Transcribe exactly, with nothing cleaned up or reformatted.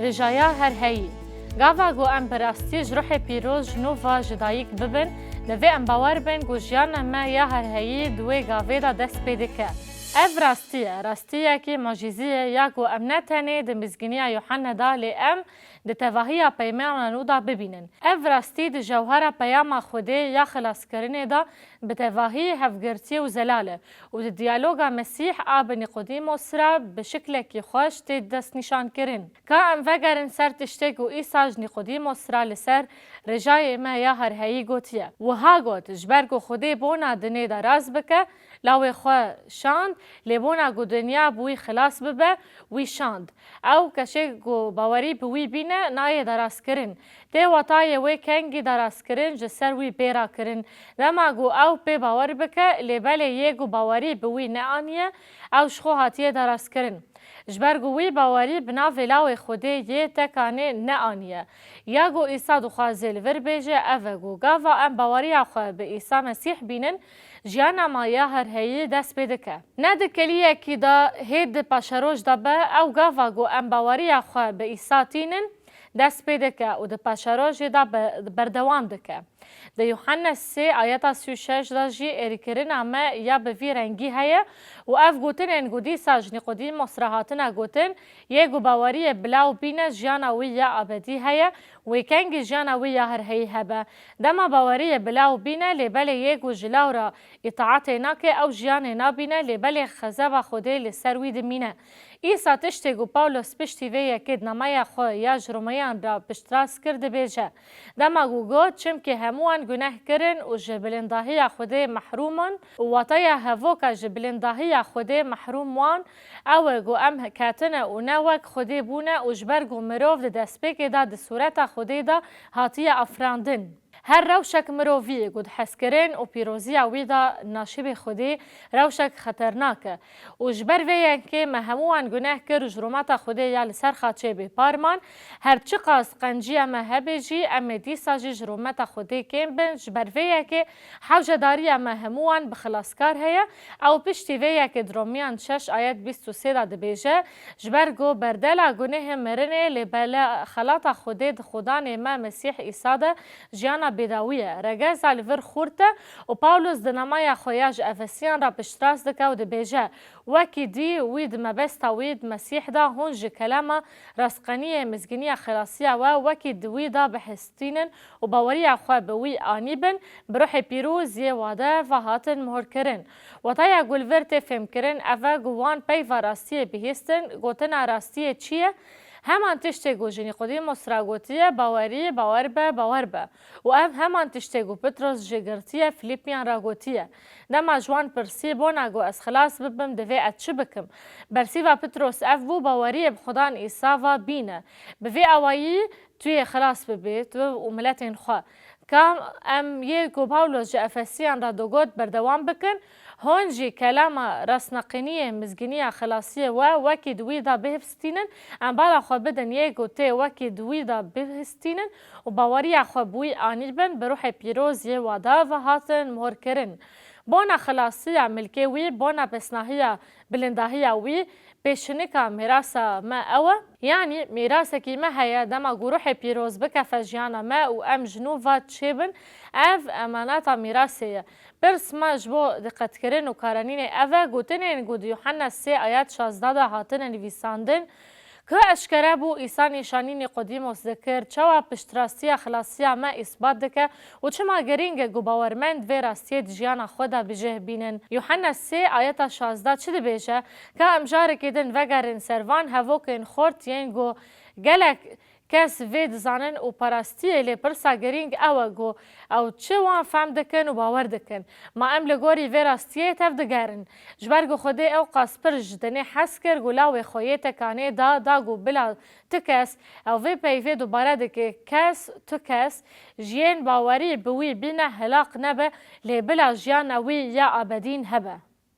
Rêjaya herheyî. Gava ku em bi rastî ji ruhê pîroz ji nû ve ji dayik bibin, divê em bawer bin ku jiyana me ya herheyî di wê gavê de dest pê dike. Ev rastî ye, rastiyekî mucîzî ye ya ku em ne tenê di mizgîniya Yuhanne de, lê em di tevahiya peymana nû de bibînin. Ev rastî di jewhera peyama Xwedê ya xelaskirinê de bi tevahî, hevgirtî û zelal e û di diyaloga Mesîh a bi Nîqodîmos re bi şiklekî xweş tê destnîşankirin. Ka em vegerin ser tiştê ku Îsa ji Nîqodîmos re li ser rêjayê me ya herheyî gotiye. Wiha got, ji ber ku Xwedê bona dinê deraz bike, lawê xwe şand, lê bona ku dinya bi wî xilas bibe, wî şand. Ew kesê ku bawerî bi wî bîne, nayê derazkirin. Tê watayê wê kengî derazkirin ji ser wî bê rakirin. Dema ku ew pê bawer bike, lê belê yê ku bawerî bi wî neaniye, ew ji xwe hatiye derazkirin. Ji ber ku wî bawerî bi navê lawê Xwedê yê tekanê neaniye. Ya ku Îsa dixwaze li vir bêje, ev e ku gava em baweriya xwe bi Îsa Mesîh bînin, jiyana me ya herheyî dest pê dike. Ne di keliyekî de hê di paşeroj de be, ew gava ku em baweriya xwe bi Îsa tînin, dest pê dike û di paşerojê de be-, berdewam dike. Di Yuhannes sê ayeta sî û şeş de jî êrîkirina me ya bi vî rengî heye û ev gotinên ku dîsa ji Nîqodîmos re hatine gotin, yê ku baweriyê bi law bîne, jiyana wî ya ebedî heye, wê kengî jiyana wî ya herheyî hebe. Dema baweriyê bi law bîne, lê belê yê ku ji law re îtaetê nake, ew jiyanê nabîne, lê belê xezeba Xwedê li ser wî dimîne. Îsa tiştê ku Pawlos piştî vê yekê di nameya xwe ya ji Romeyan re piştrast kir, dibêje, Dema ku got, çimkî hemûyan guneh kirin û ji bilindahiya Xwedê mehrûm in, û wataya hevoka ji bilindahiya Xwedê mehrûm wan, ew e ku em ketine û ne wek Xwedê bûne û ji ber ku mirov di destpêkê de di sûreta Xwedê de hatiye afirandin. Her rewşek mirovî ku di hezkirin û pîroziya wî de naşibê Xwedê, rewşek xeternak e. Û ji ber vê yekê me hemû wan guneh kir û ji rûmeta Xwedê ya li ser xaçê bêpar man. Her çiqas qenciya me hebe jî, em ê dîsa jî ji rûmeta Xwedê kêm bin. Ji ber vê yekê hewcedariya me hemû wan bi xilaskar heye. Ew piştî vê yekê di Romiyan şeş ayet bîst û sê de dibêje, Ji ber ku berdela gunehê mirinê, lê bela xelata Xwedê di Xudanê me Mesîh Îsa de jiyana bêdawî ye. Regeza li vir xurt e û Pawlos di namaya xwe ya ji Efesiyan re piştrast dike û dibêje, Wekî dî wî di mebesta wî di Mesîh de hûn ji kelama rastqeniyê mizgîniya xelasiya we wekî di wî de bihistînin û baweriya xwe bi wî anîbin, bi ruhê pîroz yê wade ve hatin muhirkirin. Wataya ku li vir tê fêmkirin ev e ku wan peyva rastiyê bihîstin, gotina rastiyê çi ye? Heman tiştê ku ji Nîqodîmos re gotiye, bawerî, bawer be, bawer be. Û ev heman tiştê ku Petros jê girtiye, Filîpiyan re gotiye. Dema ji wan pirsî, Bona ku ez xilas bibim, divê ez çi bikim? Bersîva Petros ev bû, Baweriyê bi Xudan Îsa ve bîne. Bi vê awayî tu yê xilas bibî, tu û miletên xwe. Ka em yê ku Pawlos ji Efesiyan re digot berdewam bikin, hûn jî kelama rastnaqîniyê mizgîniya xilasiyê we wekî di wî de bihistînin, em bala xwe bidin yê ku tê wekî di wî de bihistînin û baweriya xwe bi wî anîbin, bi ruhê pîroz yê wade ve hatin muhirkirin. Bona xilasiya milkê wî, bona pesnahiya bilindahiya wî, pêşinika mîrasa me ew e. Yanî mîrasekî me heye, dema ku ruhê pîroz bikefe jiyana me û em ji nû ve çêbin, ev emaneta mîrasê ye. Pirs me ji bo diqetkirin û karanînê ev e, gotinên ku di Yuhanna sê ayet şazdeh de hatine nivîsandin, Ku eşkere bû, Îsa nîşanî Nîqodîmos dikir, çawa piştrastiya xilasiya me îsbat dike û çima girîng e ku bawermend vê rastiyê di jiyana xwe de bi cih bînin. Yuhanna sê ayeta şazdeh çi dibêje? Ka em carekê din vegerin ser van hevokên xurt yên ku gelek kes vê dizanin û parastiyê, lê pirsa girîng ew e ku ew çi wan fehm dikin û bawer dikin. Ma em li gorî vê rastiyê tevdigerin? Ji ber ku Xwedê ew qas pir ji dinê hez kir ku lawê xwe yê tekanê da, da ku bila tu kes, ew vê peyvê dubare dike, kes, tu kes, ji yên bawerî bi wî bîne hilaq nebe, lê bila jiyana wî ya ebedîn hebe.